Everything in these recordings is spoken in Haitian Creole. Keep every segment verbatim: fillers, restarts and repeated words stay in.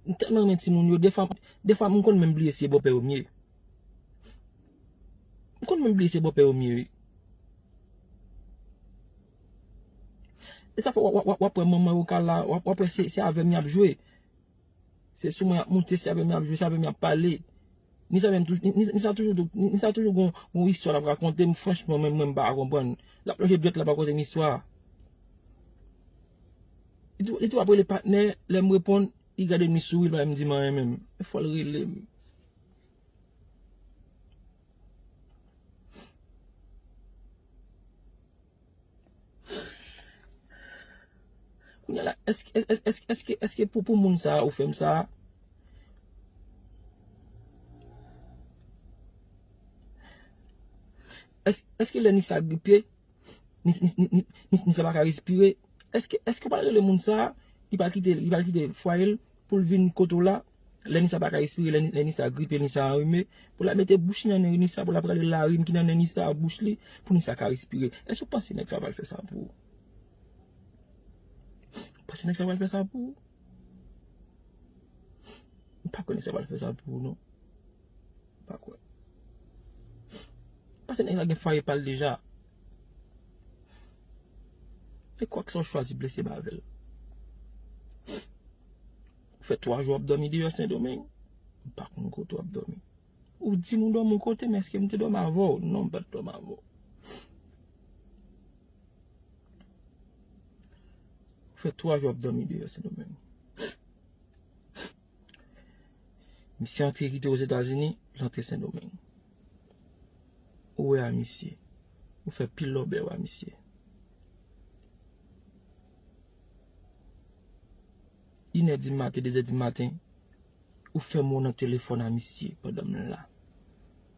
M tèlman renmen timoun yo, defwa, defwa m konn menm bliye si e bòpè yo m ye. M konn menm bliye si e bòpè yo m ye, wi. E sa fè w, w, w, w ap wè manman yo ka la, w ap, w ap wè se, se avè m y ap jwe. Se sou mwen y ap moute, se avè m y ap jwe, se avè m y ap pale. Nisa menm toujou, Ni-, Ni-, Nisa toujou, Nisa toujou gon, gon istwa l ap rakonte m, franchman, mwen, mwen, m pa ka konprann. L ap lonje dwèt, l ap rakonte m istwa. Li tou, li tou ap rele patnè, lè m reponn, li gade m, li souri, li pa menm di m anyen menm. E fò l rele m. Kounye a la, èske, èske, èske, èske, èske pou, pou moun sa a ou fè m sa a? Èske, èske lè Nisa gripe, Ni-, Ni-, Ni-, Ni-, Ni-, Nisa pa ka respire? Èske, èske w pral rele moun sa a, li pral kite, li pral kite fwaye l pou l vin kote w la? Lè Nisa pa ka respire, lè, lè Nisa gripe, Nisa anrime, pou l al mete bouch li nan nen Nisa, pou l al rale larim ki nan nen Nisa a bouch li, pou Nisa ka respire. Èske w panse nèg sa pral fè sa pou ou? Panse nèg sa pral fè sa pou ou? M pa kwè nèg sa pral fè sa pou ou, non. M pa kwè. Paske nèg la gen fwaye pa l deja. E kwak sa w chwazi blese m avè l. Ou fè twa jou w ap dòmi deyò Sendomeng. M pa konn kote w ap dòmi. Ou di m ou dòmi yon kote, men èske m te dòmi avè w? Non, m pa t dòmi avè w. Ou fè twa jou w ap dòmi deyò Sendomeng. Misye antre kite Ozetazini, l antre Sendomeng. Ou wè a misye. Ou fè pil lòbèy a misye. Inè di maten, dezè di maten, ou fè mo nan telefòn a misye pandan m la.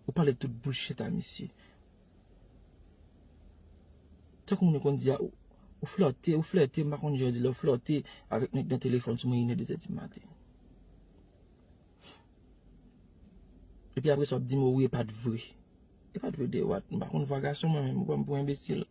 Ou pale tout bullshit a misye. Tankou moun yo konn di a, ou, ou flòte, ou flète, m pa konn jan yo di lè ou flòte avèk nèg nan telefòn sou mwen inè dezè di maten. Epi apre sa, w ap di m, o wi, e pa t vre. E pa t vre de what? M pa konn vwa gason mwen menm, ou pran m pou enbesil.